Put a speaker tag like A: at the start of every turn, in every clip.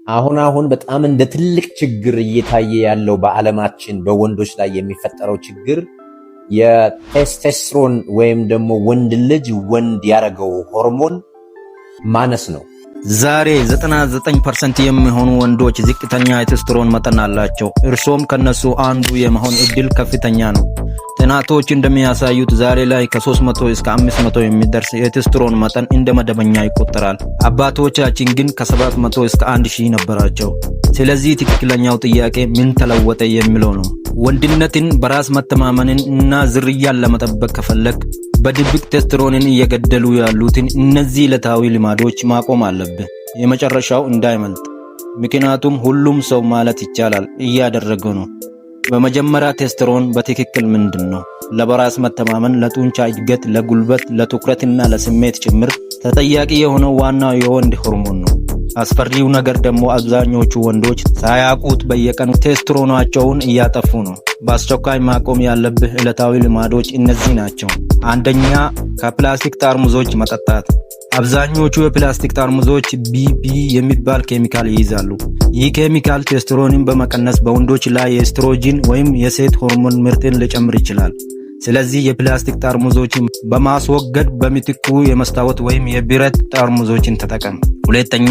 A: አሁን አሁን በጣም እንደ ትልቅ ችግር እየታየ ያለው በዓለማችን በወንዶች ላይ የሚፈጠረው ችግር የቴስቴስትሮን ወይም ደግሞ ወንድ ልጅ ወንድ ያደረገው ሆርሞን ማነስ ነው።
B: ዛሬ 99% የሚሆኑ ወንዶች ዝቅተኛ የቴስቶስትሮን መጠን አላቸው። እርሶም ከነሱ አንዱ የመሆን እድል ከፍተኛ ነው። ጥናቶች እንደሚያሳዩት ዛሬ ላይ ከ300 እስከ 500 የሚደርስ የቴስቶስትሮን መጠን እንደ መደበኛ ይቆጠራል። አባቶቻችን ግን ከ700 እስከ 1000 ነበራቸው። ስለዚህ ትክክለኛው ጥያቄ ምን ተለወጠ የሚለው ነው። ወንድነትን፣ በራስ መተማመንን እና ዝርያን ለመጠበቅ ከፈለግ በድብቅ ቴስቶስትሮንን እየገደሉ ያሉትን እነዚህ ዕለታዊ ልማዶች ማቆም አለብህ። የመጨረሻው እንዳይመልጥ፣ ምክንያቱም ሁሉም ሰው ማለት ይቻላል እያደረገው ነው። በመጀመሪያ ቴስቶስትሮን በትክክል ምንድን ነው? ለበራስ መተማመን፣ ለጡንቻ እድገት፣ ለጉልበት፣ ለትኩረትና ለስሜት ጭምር ተጠያቂ የሆነው ዋናው የወንድ ሆርሞን ነው። አስፈሪው ነገር ደግሞ አብዛኞቹ ወንዶች ሳያውቁት በየቀኑ ቴስቶስትሮናቸውን እያጠፉ ነው። በአስቸኳይ ማቆም ያለብህ ዕለታዊ ልማዶች እነዚህ ናቸው። አንደኛ፣ ከፕላስቲክ ጠርሙሶች መጠጣት። አብዛኞቹ የፕላስቲክ ጠርሙሶች BPA የሚባል ኬሚካል ይይዛሉ። ይህ ኬሚካል ቴስቶስትሮንን በመቀነስ በወንዶች ላይ የኤስትሮጂን ወይም የሴት ሆርሞን ምርትን ሊጨምር ይችላል። ስለዚህ የፕላስቲክ ጠርሙሶችን በማስወገድ በምትኩ የመስታወት ወይም የብረት ጠርሙሶችን ተጠቀም። ሁለተኛ፣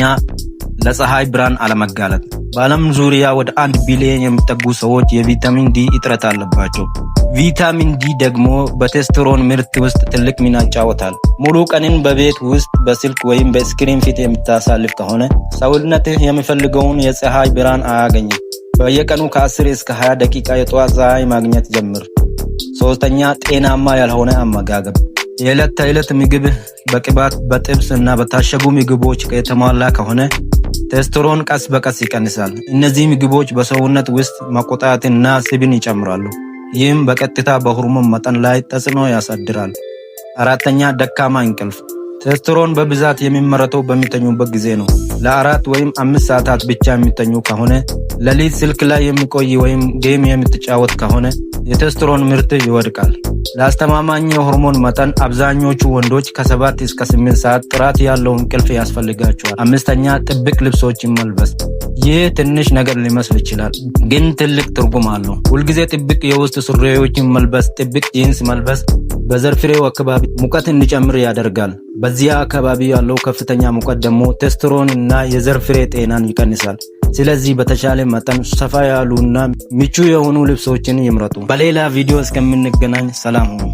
B: ለፀሐይ ብርሃን አለመጋለጥ። በዓለም ዙሪያ ወደ 1 ቢሊዮን የሚጠጉ ሰዎች የቪታሚን ዲ እጥረት አለባቸው። ቪታሚን ዲ ደግሞ በቴስቶስትሮን ምርት ውስጥ ትልቅ ሚና ይጫወታል። ሙሉ ቀንን በቤት ውስጥ በስልክ ወይም በ screen ፊት የምታሳልፍ ከሆነ ሰውነትህ የሚፈልገውን የፀሐይ ብርሃን አያገኝም። በየቀኑ ከ10 እስከ 20 ደቂቃ የጠዋት ፀሐይ ማግኘት ጀምር። ሶስተኛ፣ ጤናማ ያልሆነ አመጋገብ። የዕለት ተዕለት ምግብህ በቅባት፣ በጥብስ እና በታሸጉ ምግቦች የተሞላ ከሆነ ቴስቶስትሮን ቀስ በቀስ ይቀንሳል። እነዚህ ምግቦች በሰውነት ውስጥ መቆጣትና ስብን ይጨምራሉ። ይህም በቀጥታ በሆርሞን መጠን ላይ ተጽዕኖ ያሳድራል። አራተኛ፣ ደካማ እንቅልፍ። ቴስቶስትሮን በብዛት የሚመረተው በሚተኙበት ጊዜ ነው። ለ4 ወይም 5 ሰዓታት ብቻ የሚተኙ ከሆነ፣ ሌሊት ስልክ ላይ የሚቆይ ወይም game የምትጫወት ከሆነ የቴስቶስትሮን ምርት ይወድቃል። ለአስተማማኝ የሆርሞን መጠን አብዛኞቹ ወንዶች ከ7 እስከ 8 ሰዓት ጥራት ያለው እንቅልፍ ያስፈልጋቸዋል። አምስተኛ፣ ጥብቅ ልብሶችን መልበስ። ይህ ትንሽ ነገር ሊመስል ይችላል፣ ግን ትልቅ ትርጉም አለው። ሁልጊዜ ጥብቅ የውስጥ ሱሪዎችን መልበስ፣ ጥብቅ ጂንስ መልበስ በዘር ፍሬው አካባቢ ሙቀት እንዲጨምር ያደርጋል። በዚያ አካባቢ ያለው ከፍተኛ ሙቀት ደግሞ ቴስቶስትሮን እና የዘር ፍሬ ጤናን ይቀንሳል። ስለዚህ በተቻለ መጠን ሰፋ ያሉና ምቹ የሆኑ ልብሶችን ይምረጡ። በሌላ ቪዲዮ እስከምንገናኝ ሰላም ሁኑ።